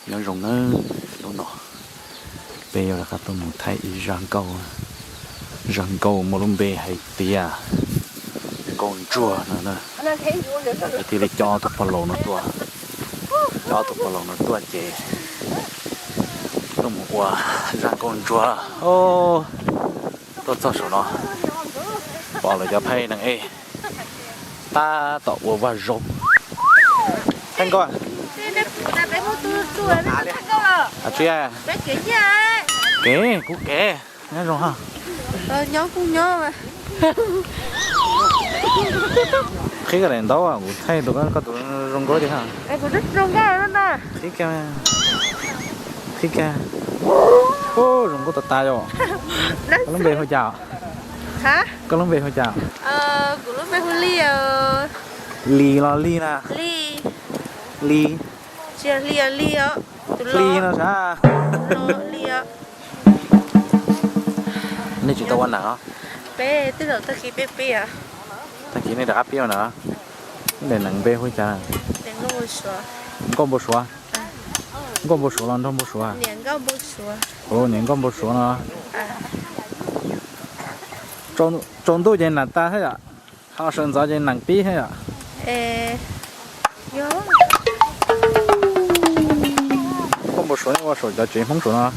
Nyob zoo nawb, hnub no peb yuav rov qab tuaj mus thaij ib zaj nkauj, zaj nkauj muaj lub npe hais tias nkauj ntsuag no na. Peb thiaj li coj ob tug pog laus no tuaj, coj ob tug pog laus no tuaj ces tuaj mus ua zaj nkauj ntsuag. Tuaj txog saum no pom lawv cov phaij nees ej tab tom ua vaj zaub. Thaij nkauj. Tsis, kev kuv kev. Nyob zoo ha. Qhib koj daim ntaub, kuv thaij tus koj tus zoo nkauj tiag ha. Qhib koj, qhib koj. Zoo nkauj tas tas yom. Koj lub npe hu cas? Koj lub npe hu cas? Kuv lub npe hu Lis. Lis los Lis na? Lis. Lis no sav. Nej tsis tau ua nees os? Peb twb zaum tag kis peb pib. Tag kis nej rov qab pib ua nees? Daim nees npe hu cas? Nkauj npau suav. Nkauj npau suav los nraug npau suav? Ua niam nkauj npau suav no. Tsaus ntuj ces nees tas thiab yom? Ho sawv ntxov ces nees pib thiab yom? Nkauj npau suav nej ua saum cov tsev Hmoob saum no?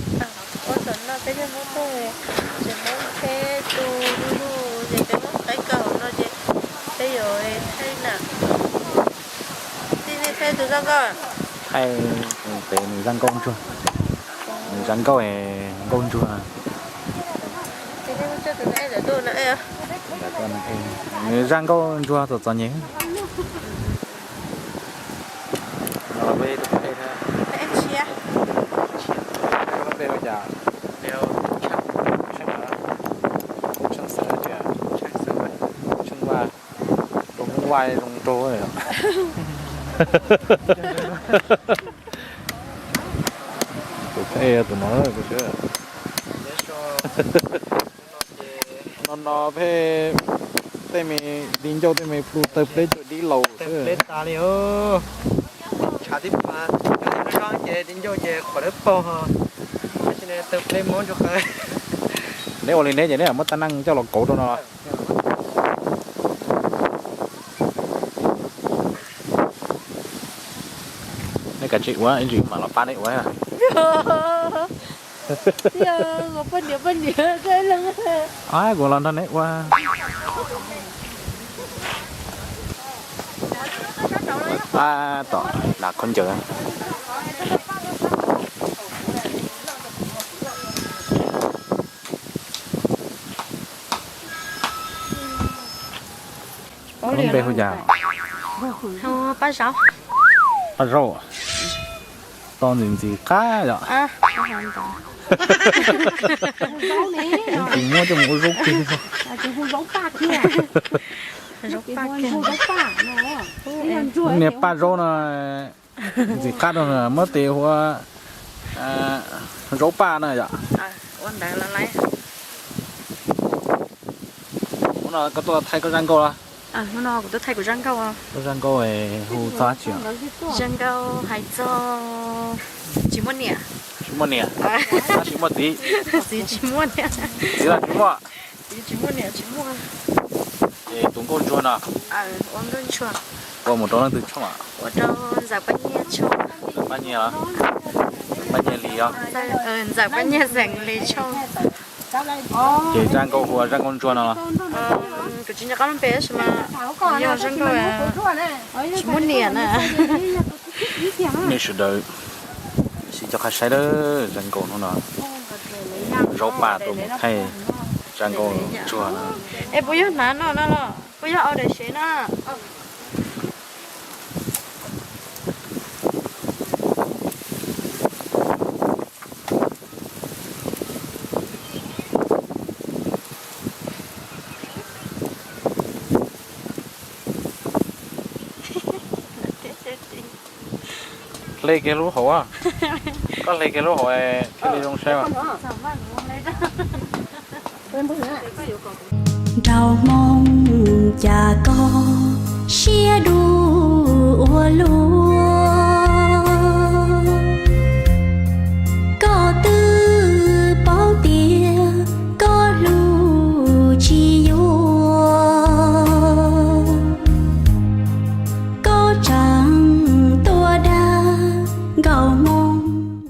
Thaij pem nws zaj nkauj ntsuag, nws zaj nkauj, nkauj ntsuag. Nws zaj nkauj ntsuag txom txom nyem. Tus Hmoob Vaj zoo nraug. Tus phem tus no. No no peb tej me di ncauj tej me plhu tawg pleb cuag dib laus xwb. Tshav tib pab, ces di ncauj ces qhuav dawb paug, tawg pleb mob ntsuag qab. Neb ua li neb ces neb muab tab neej coj los kauv rau no. Nej kav tsij ua, ib ntsis mam los pab nej ua. Kuv los nrog neb ua. Tab tom hnav khaub ncaws. Lub npe hu cas? Paj Zaub. Paj Zaub. To ntxim ntxim qab yom. Ntxim muab coj mus ua zaub kig. Niag Paj Zaub no ntxim qab rau muab tes ua zaub paj na yom. Hnub no koj tuaj thaij koj zaj nkauj los? Koj zaj nkauj hu txog dab tsi? Zaj nkauj hais txog tsis muaj niam. Tsis muaj niam. Tab sis muaj txiv. Txiv tsis muaj niam. Txiv los tsis muaj. Txiv tsis muaj niam tsis muaj. Ces tus nkauj ntsuag no, ua nkauj ntsuag, ua mus rau leej twg tshooj? Ua rau Ntxawm Paj Nyiag tshooj. Ntxawm Paj Nyiag los? Paj Nyiag Lis os? Ntxawm Paj Nyiag Xeem Lis tshooj. Ces zaj nkauj hu ua zaj nkauj ntsuag no los? Kuv tsis nco qab lub npe tab sis mas yog zaj nkauj tsis muaj niam na. Nej sawv daws sim coj qab saib lawm zaj nkauj hnub no. Zaub paj tuaj mus thaij zaj nkauj ntsuag no. Es puas yog hnav no no los puas yog au daim sev no? Hle kiag lub hauv, koj hle kiag lub hauv thiaj li zoo saib. Nraug Hmoob cas koj siab dub ua luaj. tsav tuaj dag, nkauj